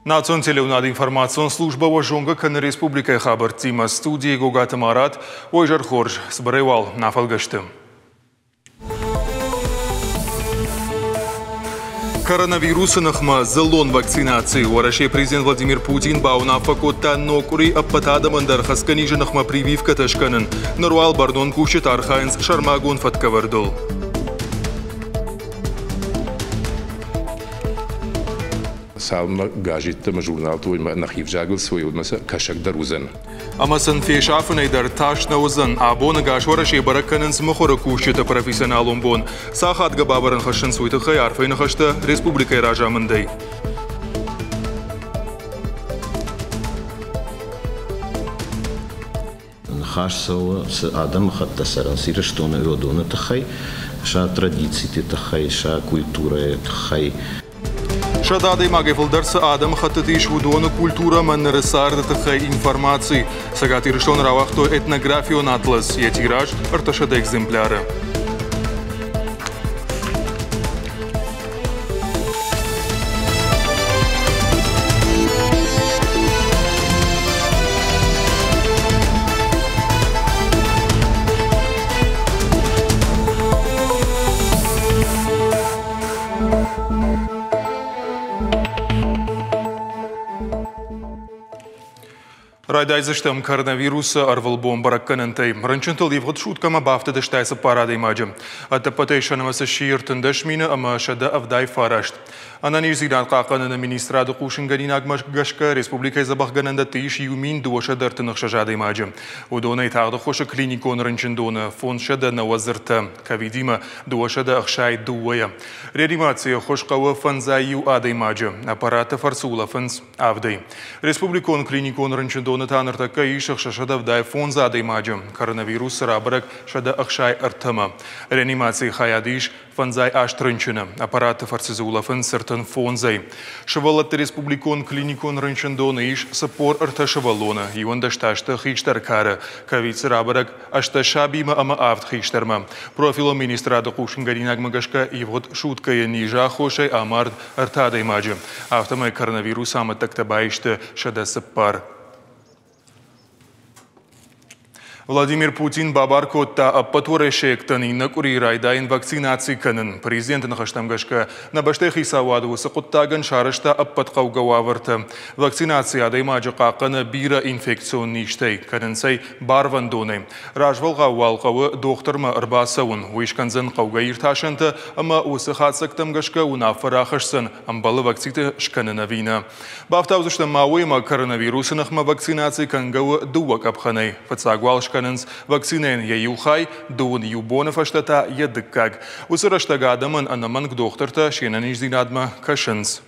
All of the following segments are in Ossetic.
Национ телеуынады информацион службӕ уӕ зонгӕ кӕны республикӕйы хабӕрттимӕ. Студийы Гогаты Марат. Уӕ изӕр хорз. Цыбырӕй уал нӕ фӕлгӕсты. Коронавирусы ныхмӕ дзыллон вакцинаци. Уӕрӕсейы президент Владимир Путин бауынаффӕ кодта ног къуыри ӕппӕт адӕмӕн дӕр хӕцгӕ низы ныхмӕ прививкӕтӕ скӕнын. Ныр уал бӕрнон кусджытӕ архайынц сӕрмагонд фӕткӕвӕрдыл. Цалынмӕ газеттӕ ӕмӕ журналты уой, нӕхи взагыл цы уой, уӕдмӕ сӕ кӕсӕг дӕр уыдзӕн. Ӕмӕ сын фесафынӕй дӕр тас нӕ уыдзӕн. Абоны гас Уӕрӕсе бӕрӕг кӕнынц мыхуыры кусджыты профессионалон бон. Цы ахадгӕ бавӕрӕн хӕссынц, уый тыххӕй арфӕйы ныхӕстӕ республикӕйы разамындӕй. Ныхас цӕуы, цы адӕмыхӕттӕ цӕрынц Ирыстоны, уыдоны тыххӕй, сӕ традициты тыххӕй, сӕ культурӕйы тыххӕй. 100 адӕймагӕй фылдӕр цы адӕмыхӕттыты ис, уыдоны культурӕ ӕмӕ ныры царды тыххӕй информаци. Цӕгат Ирыстоны рауагътой этнографион атлас, йӕ тираж 300 экземпляры. Райдайдзыстӕм коронавирусы ӕрвылбон бӕрӕггӕнӕнтӕй. Рынчынтыл ивгъуыд суткӕмӕ бафтыдысты 4 адӕймаджы. Ӕдӕппӕтӕй сӕ нымӕц сси 13 179. Ӕнӕниздзинад хъахъхъӕныны министрады хъусынгӕнинагмӕ гӕсгӕ республикӕйы дзӕбӕхгӕнӕндӕтты ис 1236 адӕймаджы. Уыдонӕй тагъд ӕххуысы клиникон рынчындоны 593, ковидимӕ 262-йӕ. Реанимацийы ӕххуыс хъӕуы 51 адӕймаджы, аппараты фӕрцы улӕфынц авдӕй. Республикон клиникон рынчындоны та ныртӕккӕ ис 675 адӕймаджы. Коронавирусы рабӕрӕг 163-мӕ. Реанимацийы хайады ис 58 рынчыны. Аппараты фӕрцы дзы улӕфынц 35-ӕй. Сывӕллӕтты республикон клиникон рынчындоны ис 43 сывӕллоны. 11 та сты хистӕр кары. Ковид-цы рабӕрӕг 8 сабимӕ ӕмӕ 7 хистӕрмӕ. Профилон министрады хъусынгӕнинагмӕ гӕсгӕ ивгъуыд суткӕйы низы аххосӕй амард 3 адӕймаджы. Афтӕмӕй коронавирусы амӕттӕгтӕ баисты 104. Владимир Путин бабар кодта ӕппӕт уӕрӕсейӕгтӕн иннӕ къуыри райдайын вакцинаци кӕнын. Президенты ныхӕстӕм гӕсгӕ, нӕ бӕстӕйы хицауад уыцы хъуыддагӕн сарӕзта ӕппӕт хъӕугӕ уавӕртӕ. Вакцинаци адӕймаджы хъахъхъӕны бирӕ инфекцион низтӕй, кӕнынц ӕй барвӕндонӕй. Развӕлгъау уал хъӕуы дохтырмӕ ӕрбацӕуын, уый скӕндзӕн хъӕугӕ иртасӕнтӕ ӕмӕ уыцы хатдзӕгтӕм гӕсгӕ уынаффӕ рахӕсдзӕн, ӕмбӕлы вакцинӕ скӕнын ӕви нӕ. Бафтаудзыстӕм ма уыимӕ коронавирусы ныхмӕ вакцинаци кӕнгӕ у дыууӕ къӕпхӕнӕй. Фыццаг уал скӕнынц вакцинӕйӕн йӕ иу хай, дыууын иу боны фӕстӕ та йӕ дыккаг. Уыцы рӕстӕг адӕмӕн ӕнӕмӕнг дохтыртӕ се нӕниздзинадмӕ кӕсынц.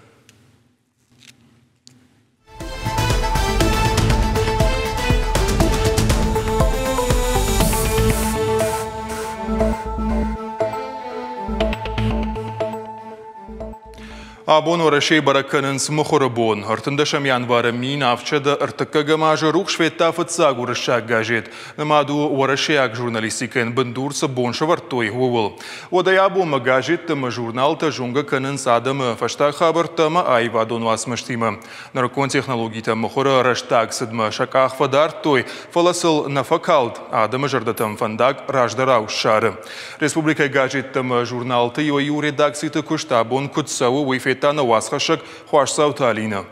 Абон Уӕрӕсейы бӕрӕг кӕнынц мыхуыры бон. 13 январы 1731 азы рухс федта фыццаг уырыссаг газет. Нымад у уӕрӕсейаг журналистикӕйӕн бындур цы бон сӕвӕрдтой, ууыл. Уӕдӕй абонмӕ газетты ӕмӕ журналтӕ зонгӕ кӕнынц адӕмы фӕстаг хабӕрттӕ ӕмӕ аивадон уацмыстимӕ. Нырыккон технологитӕ мыхуыры рӕстӕг цыдмӕ сӕ къах фӕдардтой, фӕлӕ сыл нӕ фӕкалд, адӕмы зӕрдӕтӕм фӕндаг раздӕрау ссары. Республикӕйы газеттӕ ӕмӕ журналты иуӕй-иу редакциты куыст абон куыд цӕуы, уый федта нӕ уацхӕссӕг Хуасдзауты Алинӕ.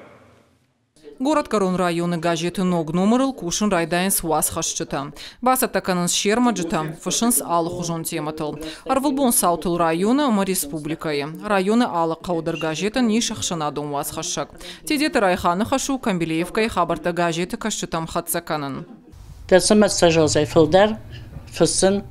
Горӕтгӕрон районы газеты ног номырыл кусын райдайынц уацхӕсджытӕ. Бацӕттӕ кӕнынц се рмӕджытӕ, фыссынц алыхуызон темӕтыл. Ӕрвылбон цаутыл районы ӕмӕ республикӕйы. Районы алы хъӕуы дӕр газетӕн ис ӕхсӕнадон уацхӕссӕг. Тедеты Райханы хӕс у Камбилеевкӕйы хабӕрттӕ газеты кӕсджытӕм хӕццӕ кӕнын. Кӕцымӕ сӕ фылдӕр фыссын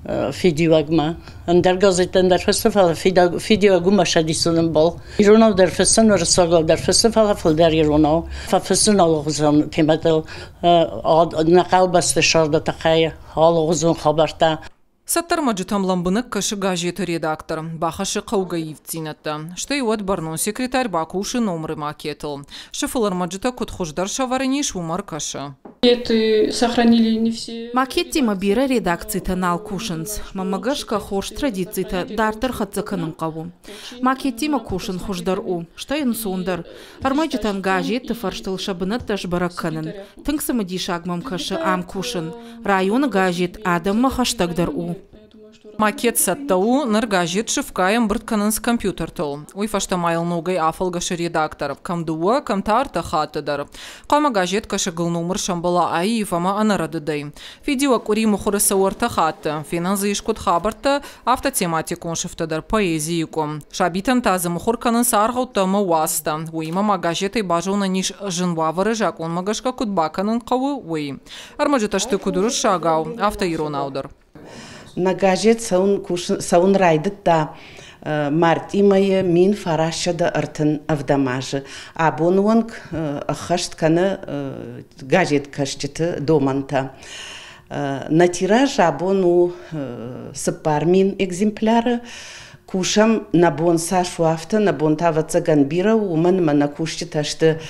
фидиуӕгмӕ. Ӕндӕр газеттӕн дӕр фыссын, фӕлӕ фидиуӕг уымӕ сӕдисон ӕмбал. Иронау дӕр фыссын, уырыссагау дӕр фыссын, фӕлӕ фылдӕр иронау. Фӕфыссын алыгъуызон темӕтыл, нӕ хъӕубӕсты сӕрды тыххӕй алыгъуызон хабӕрттӕ. Цӕттӕ ӕрмӕджытӕм лӕмбынӕг кӕсы газеты редактор, бахӕссы хъӕугӕ ивддзинӕдтӕ. Стӕй уӕд бӕрнон секретарь бакусы номыры макетыл. Сыфыл ӕрмӕджытӕ куыд хуыздӕр сӕвӕрын ис, уымӕ ӕркӕсы. Макеттимӕ бирӕ редакцитӕ нал кусынц. Мӕнмӕ гӕсгӕ, хорз традицитӕ дарддӕр хӕццӕ кӕнын хъӕуы. Макеттимӕ кусын хуыздӕр у, стӕй ӕнцондӕр. Ӕрмӕджытӕн газетты фӕрстыл сӕ бынӕттӕ сбӕрӕг кӕнын. Тынг цымыдисаг мӕм кӕсы ам кусын. Районы газет адӕммӕ хӕстӕгдӕр у. Макет цӕттӕ у, ныр газет сыфгай ӕмбырд кӕнынц компьютертыл. Уый фӕстӕ ма йыл ногӕй афӕлгӕсы редактор. Кӕм дыууӕ, кӕм та ӕртӕ хатты дӕр. Хъуамӕ газеткӕсӕгыл номыр сӕмбӕла аив ӕмӕ ӕнӕрӕдыдӕй. Фидиуӕг къуыри мыхуыры цӕуы ӕртӕ хатты. Фенӕн дзы ис куыд хабӕрттӕ, афтӕ тематикон сыфтӕ дӕр, поэзийы къуым. Сабитӕн та дзы мыхуыр кӕнынц аргъӕуттӕ ӕмӕ уацтӕ. Уыимӕ ма газетӕй базонӕн ис, зын уавӕры закъонмӕ гӕсгӕ куыд бакӕнын хъӕуы, уый. Ӕрмӕджытӕ сты куыд уырыссагау, афтӕ иронау дӕр. Нӕ газет цӕуын райдыдта мартъи мӕйы 1937 азы. Абоны онг ӕххӕст кӕны газеткӕсджыты домӕнтӕ. Нӕ тираж абон у 4000 экземпляры. Кусӕм, нӕ бон цас у, афтӕ, нӕ бон та, ӕвӕццӕгӕн, бирӕ у, уымӕн ӕмӕ нӕ кусджытӕ сты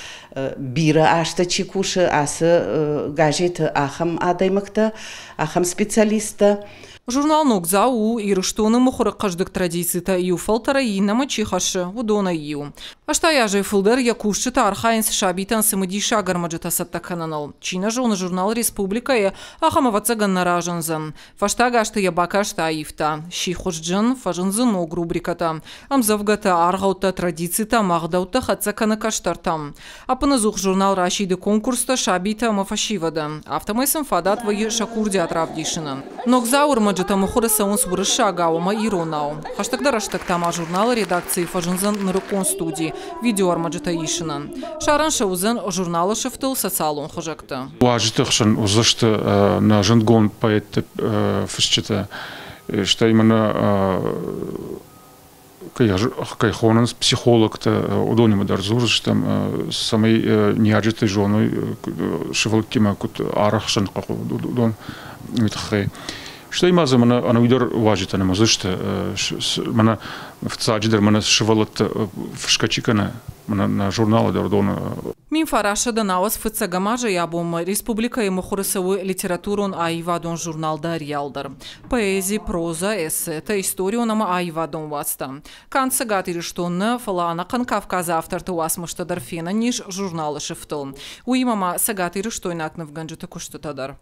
бирӕ азтӕ чи кусы, ацы газеты ахӕм адӕймӕгтӕ, ахӕм специалисттӕ. Журнал «Ногдзау» у Ирыстоны мыхуыры хъӕздыг традицитӕ иу фӕлтӕрӕй иннӕмӕ чи хӕссы, уыдонӕй иу. 80 азӕй фылдӕр йӕ кусджытӕ архайынц сабитӕн цымыдисаг ӕрмӕджытӕ цӕттӕ кӕныныл. Чи нӕ зоны журнал республикӕйы, ахӕм ӕвӕццӕгӕн нӕ разындзӕн. Фӕстаг азты йӕ бакаст аивта. Сси хуызджын, фӕзынд дзы ног рубрикӕтӕ. Ӕмдзӕвгӕтӕ, аргъӕуттӕ, традицитӕ ӕмӕ ӕгъдӕуттӕ хӕццӕ кӕны кӕстӕртӕм. Ӕппынӕдзух журнал расиды конкурстӕ сабитӕ ӕмӕ фӕсивӕдӕн. Афтӕмӕй сын фадат вӕййы сӕ курдиат равдисынӕн. Ногдзау ӕрмӕджытӕ мыхуыры цӕуынц уырыссагау ӕмӕ иронау. Хӕстӕгдӕр рӕстӕг та ма журналы редакцийы фӕзындзӕн нырыккон студи видеоӕрмӕджытӕ исынӕн. Сарӕн сӕ уыдзӕн журналы сыфтыл социалон хызӕгты. Уазджыты хсӕн уыдзысты нӕ зындгонд поэтты фысджытӕ, стӕй мӕнӕ кӕй хонынц психологтӕ, уыдонимӕ дӕр дзурдзыстӕм, цӕмӕй ныййарджытӕ зоной, сывӕллӕттимӕ куыд арӕхсын хъӕуы, уыдон уый тыххӕй. Стӕй ма дзы мӕнӕ ӕнӕуый дӕр уазджытӕ нӕм уыдзысты. Мӕнӕ фыццаджыдӕр мӕнӕ сывӕллӕтты фысгӕ чи кӕны, мӕнӕ нӕ журналы дӕр уыдон. 1995 фыццӕгӕм азӕй абонмӕ республикӕйы мыхуыры цӕуы литературон-аивадон журнал «Дарьял» дӕр. Поэзи, прозӕ, эссетӕ, историон ӕмӕ аивадон уацтӕ. Канд Цӕгат Ирыстон нӕ, фӕлӕ ӕнӕхъӕн Кавказы авторты уацмыстӕ дӕр фенӕн ис журналы сыфтыл. Уыимӕ ма цӕгатирыстойнаг нывгӕнджыты куыстытӕ дӕр.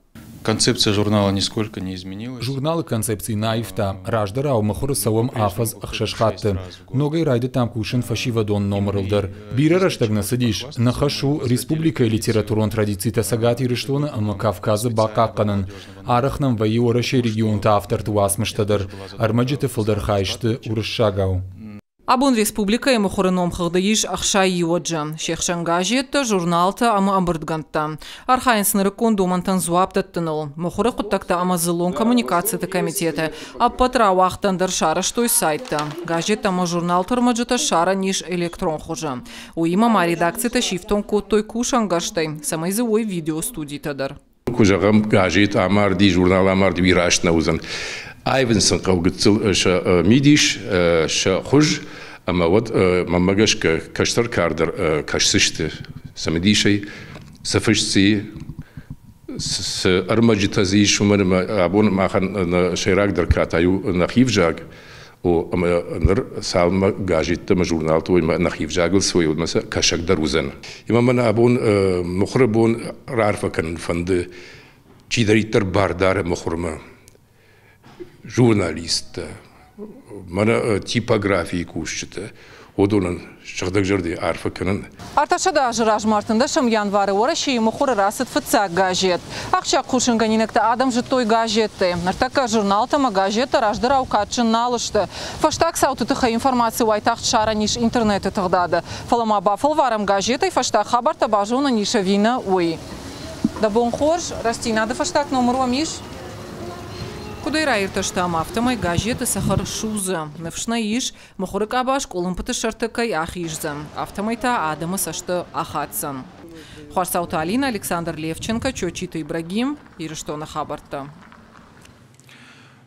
Концепция журнала нисколько не изменилась. Журналы концепци нӕ аивта. Раздӕрау мыхуыры цӕуӕм афӕдз ӕхсӕз хатты. Ногӕй райдыдтам кусын фӕсивӕдон номырыл дӕр. Бирӕ рӕстӕг нӕ цыдис. Нӕ хӕс у республикӕйы литературон традицитӕ Цӕгат Ирыстоны ӕмӕ Кавказы бахъахъхъӕнын. Арӕх нӕм вӕййы Уӕрӕсейы регионты авторты уацмыстӕ дӕр. Ӕрмӕджыты фылдӕр хай сты уырыссагау. Абон республикӕйы мыхуыры номхыгъды ис 61 аджы. Се хсӕн газеттӕ, журналтӕ ӕмӕ ӕмбырдгӕндтӕ. Архайынц нырыккон домӕнтӕн дзуапп дӕттыныл. Мыхуыры хъуыддӕгтӕ ӕмӕ дзыллон коммуникациты комитеты ӕппӕт рауагъдтӕн дӕр сарӕзтой сайттӕ. Газеттӕ ӕмӕ журналты ӕрмӕджытӕ ссарӕн ис электрон хуызы. Уыимӕ ма редакцитӕ сифтонг кодтой кусӕнгӕрзтӕй, цӕмӕй дзы уой видеостудитӕ дӕр. Куы зӕгъӕм, газет амарди, журнал амарди, уый раст нӕ уыдзӕн. Аивын сын хъӕуы гыццыл сӕ мидис, сӕ хуыз, ӕмӕ уӕд, мӕнмӕ гӕсгӕ, кӕстӕр кар дӕр кӕсдзысты цымыдисӕй, цы фыст дзы, цы ӕрмӕджытӕ дзы ис, уымӕн ӕмӕ абон махӕн нӕ сӕйрагдӕр катай у нӕхи взаг. О, ӕмӕ ныр цалынмӕ газеттӕ ӕмӕ журналты уой, нӕхи взагыл цы уой, уӕдмӕ сӕ кӕсӕг дӕр уыдзӕн. Ӕмӕ мӕн абон мыхуыры бон раарфӕ кӕнын фӕнды, чидӕриддӕр бар дары мыхуырмӕ, журналисттӕ, мӕнӕ типографийы кусджытӕ, уыдонӕн сыгъдӕгзӕрдӕйӕ арфӕ кӕнын. 300 азы размӕ 13 январы Уӕрӕсейы мыхуыры рацыд фыццаг газет. Ахсджиаг хъусынгӕнинӕгтӕ адӕм зыдтой газеттӕй. Ныртӕккӕ журналтӕ ӕмӕ газеттӕ раздӕрау кадджын нал сты. Фӕстаг цауты тыххӕй информаци уайтагъд ссарӕн ис интернеты тыгъдады. Фӕлӕ ма бафӕлварӕм газетӕй фӕстаг хабӕрттӕ базонӕн ис ӕви нӕ, уый. Дӕ бон хорз, Рӕстдзинады фӕстаг номыр уӕм ис? Куыдӕй раиртӕстам, афтӕмӕй газеты цӕхӕр судзы. Ныфс нӕ ис, мыхуыры къабаз къуылымпыты сӕрты кӕй ахиздзӕн. Афтӕмӕй та адӕмы цӕсты ахаддзӕн. Хуарцауты Алина, Александр Левченко, Чочиты Ибрагим, Ирыстоны хабӕрттӕ.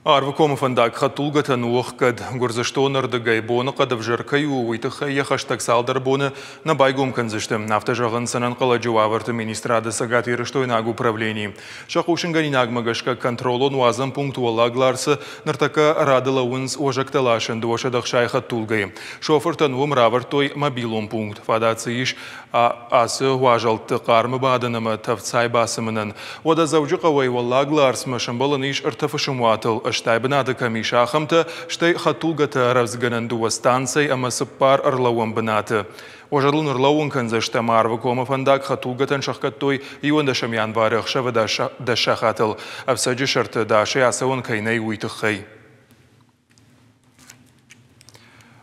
Арвыкомы фӕндаг хӕдтулгӕтӕн у ӕхгӕд. Гуырдзыстоны ӕрдыгӕй боныхъӕд ӕвзӕр кӕй у, уый тыххӕй йӕ хӕстӕг цалдӕр боны нӕ байгом кӕндзысты. Афтӕ зӕгъынц Ӕнӕнхъӕлӕджы уавӕрты министрады цӕгатирыстойнаг управленийы. Сӕ хъусынгӕнинагмӕ гӕсгӕ контролон-уадзӕн пункт Уӕллаг Ларсы ныртӕккӕ рады лӕууынц уӕзӕгтӕ ласӕн 260 хӕдтулгӕйы. Шофыртӕн уым равӕрдтой мобилон пункт. Фадат дзы ис ацы уазӕлтты хъармы бадын ӕмӕ тӕвдцай бацымынӕн. Уӕдӕ Дзӕуджыхъӕуӕй Уӕллаг Ларсмӕ сӕмбӕлӕн ис ӕртӕ фысымуатыл, стай бынаты кӕм ис, ахӕмтӕ, стӕй хӕдтулгӕтӕ рӕвдзгӕнӕн дыууӕ станцӕйы ӕмӕ цыппар ӕрлӕууӕн бынаты. Уӕ зӕрдыл ӕрлӕууын кӕндзыстӕм, Арвыкомы фӕндаг хӕдтулгӕтӕн сӕхгӕдтой 11 январы ӕхсӕвы 10 сахатыл, ӕфцӕджы сӕрты дӕсӕй ацӕуӕн кӕй нӕй, уый тыххӕй.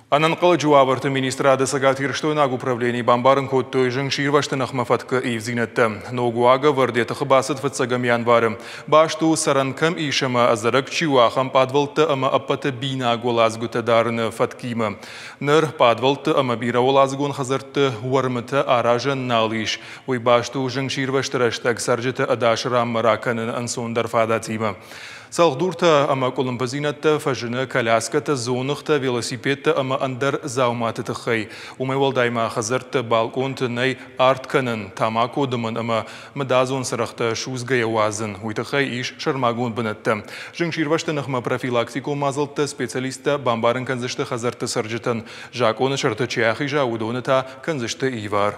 Ӕнӕнхъӕлӕджы уавӕрты министрады цӕгатирыстойнаг управленийы бамбарын кодтой зынгсирвӕзты ныхмӕ фӕткы ивддзинӕдтӕ. Ног уагӕвӕрд йӕ тыхы бацыд фыццӕгӕм январы. Баст у, цӕрӕн кӕм ис ӕмӕ ӕдзӕрӕг чи у, ахӕм пъадвӕлтты ӕмӕ ӕппӕты бинаг уӕладзгуытӕ дарыны фӕткимӕ. Ныр пъадвӕлтты ӕмӕ бирӕуӕладзыгон хӕдзӕртты уӕрмытӕ аразӕн нал ис. Уый баст у зынгсирвӕзты рӕстӕг цӕрджыты ӕдас ранмӕ ракӕныны ӕнцондӕр фадатимӕ. Цӕлхдуртӕ ӕмӕ къуылымпыдзинӕдтӕ фӕзыны коляскӕтӕ, дзоныгътӕ, велосипедтӕ ӕмӕ ӕндӕр дзауматы тыххӕй. Уымӕй уӕлдай ма хӕдзӕртты балкъонты нӕй арт кӕнын, тамако дымын ӕмӕ мыдадзон цырӕгътӕ судзгӕйӕ уадзын. Уый тыххӕй ис сӕрмагонд бынӕттӕ. Зынгсирвӕзты ныхмӕ профилактикон мадзӕлттӕ специалисттӕ бамбарын кӕндзысты хӕдзӕртты цӕрджытӕн. Закъоны сӕрты чи ахиза, уыдоны та кӕндзысты ивар.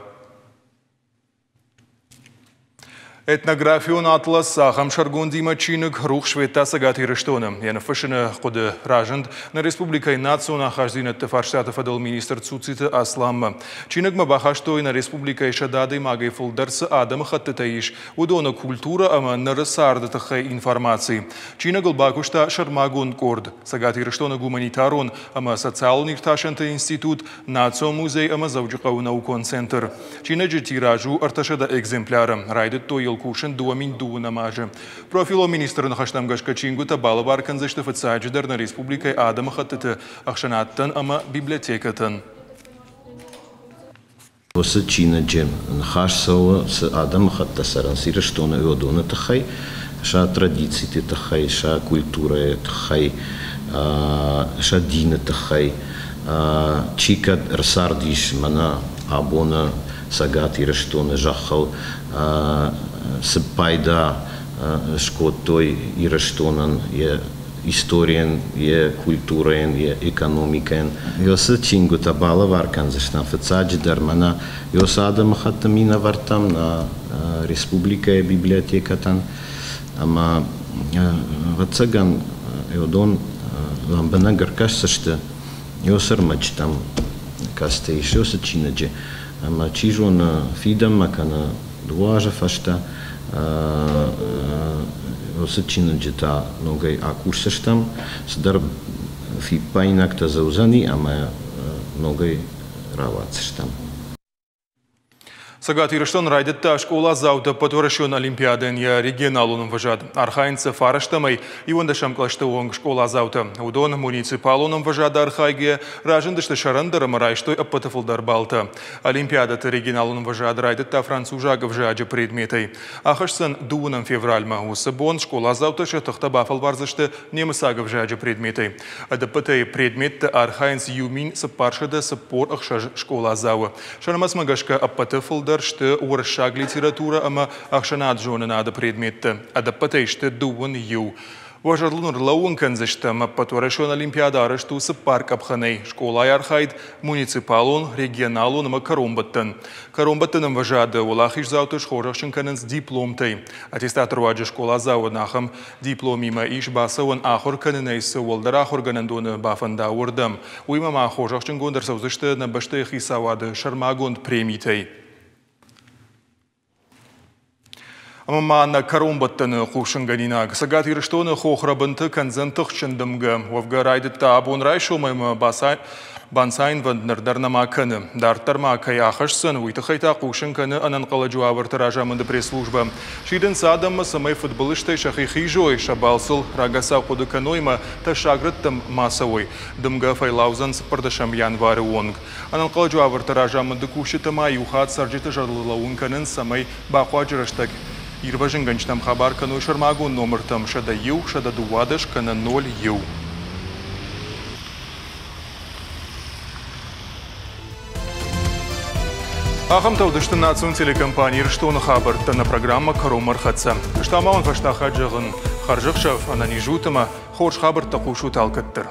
Этнографион атлас ахӕм сӕргондимӕ чиныг рухс федта Цӕгат Ирыстоны. Йӕ ныффыссыны хъуыды разынд нӕ республикӕйы национ ахастдзинӕдты фарстаты фӕдыл министр Цуциты Асланмӕ. Чиныгмӕ бахастой, нӕ республикӕйы 100 адӕймагӕй фылдӕр цы адӕмыхӕттытӕ ис, уыдоны культурӕ ӕмӕ ныры царды тыххӕй информаци. Чиныгыл бакуыста сӕрмагонд къорд Цӕгат Ирыстоны гуманитарон ӕмӕ социалон иртасӕнты институт, Национ музей ӕмӕ Дзӕуджыхъӕуы наукон центр. Чиныджы тираж у 300 экземпляры. Райдыдтой йыл кусын 2012 азы. Профилон министры ныхӕстӕм гӕсгӕ чингуытӕ балӕвар кӕндзысты фыццаджыдӕр нӕ республикӕйы адӕмыхӕттыты ӕхсӕнадтӕн ӕмӕ библиотекӕтӕн. Уыцы чиныджы ныхас цӕуы, цы адӕмыхӕттӕ цӕрынц Ирыстоны, уыдоны тыххӕй, сӕ традициты тыххӕй, сӕ культурӕйы тыххӕй, сӕ дины тыххӕй. Чи кӕд ӕрцардис мӕнӕ абоны Цӕгат Ирыстоны зӕххыл, цы пайда скодтой Ирыстонӕн йӕ историйӕн, йӕ культурӕйӕн, йӕ экономикӕйӕн. Ёсы чингуытӕ балӕвар кӕндзыстӕм фыццаджыдӕр мӕнӕ ёсы адӕмыхатты минӕвӕрттӕм, нӕ республикӕйы библиотекӕтӕн. Ӕмӕ, ӕвӕццӕгӕн, уыдон лӕмбынӕг ӕркӕсдзысты ёсы ӕрмӕджытӕм, кӕцытӕ ис ёсы чиныджы. Ӕмӕ, чи зоны, фидӕнмӕ кӕнӕ дыууӕ азы фӕстӕ уыцы чиныджы та ногӕй акусдзыстӕм, цыдӕр фиппаинӕгтӕ дзы уыдзӕни ӕмӕ ногӕй рауадздзыстӕм. Цӕгат Ирыстон райдыдта скъоладзауты ӕппӕтуӕрӕсеон олимпиадӕйӕн йӕ регионалон ӕмвӕзад. Архайынц сӕ фарӕстӕмӕй 11 кълӕсты онг скъоладзаутӕ. Уыдон муниципалон ӕмвӕзады архайгӕйӕ разындысты сӕрӕндӕр ӕмӕ райстой ӕппӕты фылдӕр баллтӕ. Олимпиадӕты регионалон ӕмвӕзад райдыдта французаг ӕвзаджы предметӕй. Ахӕсдзӕн 2 февральмӕ. Уыцы бон скъоладзаутӕ сӕ тыхтӕ бафӕлвардзысты немыцаг ӕвзаджы предметӕй. Ӕдӕппӕтӕй предметты архайынц 1446 скъоладзауы. Сӕ нымӕцмӕ гӕсгӕ ӕппӕты фылдӕр сты уырыссаг литературӕ ӕмӕ ӕхсӕнадзонынады предметтӕ. Ӕдӕппӕтӕй сты 21. Уӕ зӕрдыл ӕрлӕууын кӕндзыстӕм, ӕппӕтуӕрӕсеон олимпиадӕ арӕзт у цыппар къӕпхӕнӕй: скъолайы архайд, муниципалон, регионалон ӕмӕ кӕронбӕттӕн. Кӕронбӕттӕн ӕмвӕзады уӕлахиздзауты схорзӕхджын кӕнынц дипломтӕй. Аттестаты руаджы скъоладзауӕн ахӕм дипломимӕ ис бацӕуӕн ахуыр кӕнынӕй цы уӕлдӕр ахуыргӕнӕндоны бафӕнда, уырдӕм. Уыимӕ ма хорзӕхджынгонд ӕрцӕудзысты нӕ бӕстӕйы хицауады сӕрмагонд премитӕй. Ӕмӕ ма нӕ кӕронбӕттӕны хъусынгӕнинаг. Цӕгат Ирыстоны хохрӕбынты кӕндзӕн тыхджын дымгӕ. Уӕвгӕ райдыдта абон райсом ӕмӕ банцайынвӕнд ныр дӕр нӕма кӕны. Дарддӕр ма кӕй ахӕсдзӕн, уый тыххӕй та хъусын кӕны ӕнӕнхъӕлӕджы уавӕрты разамынды пресс-службӕ. Сидынц адӕммӕ, цӕмӕй фыдбылызтӕй сӕхи хизой, сӕ балцыл рагацау хъуыды кӕной ӕмӕ тӕссаг рӕттӕм ма цӕуой. Дымгӕ фӕйлаудзӕн 14 январы онг. Ӕнӕнхъӕлӕджы уавӕрты разамынды кусджытӕ ма иу хатт цӕрджыты зӕрдыл лӕууын кӕнынц, цӕмӕй бахъуаджы рӕстӕг Ирвӕзынгӕнджытӕм хабар кӕной сӕрмагонд номыртӕм 101, 112 кӕнӕ 01. Ахӕмтӕ уыдысты национ телекомпани Ирыстоны хабӕрттӕ. Нӕ программӕ кӕронмӕ ӕрхӕццӕ. Ӕз та ма уын фӕстаг хатт зӕгъын, хӕрзӕхсӕв, ӕнӕниз ут ӕмӕ хорз хабӕрттӕ хъусут алкӕддӕр.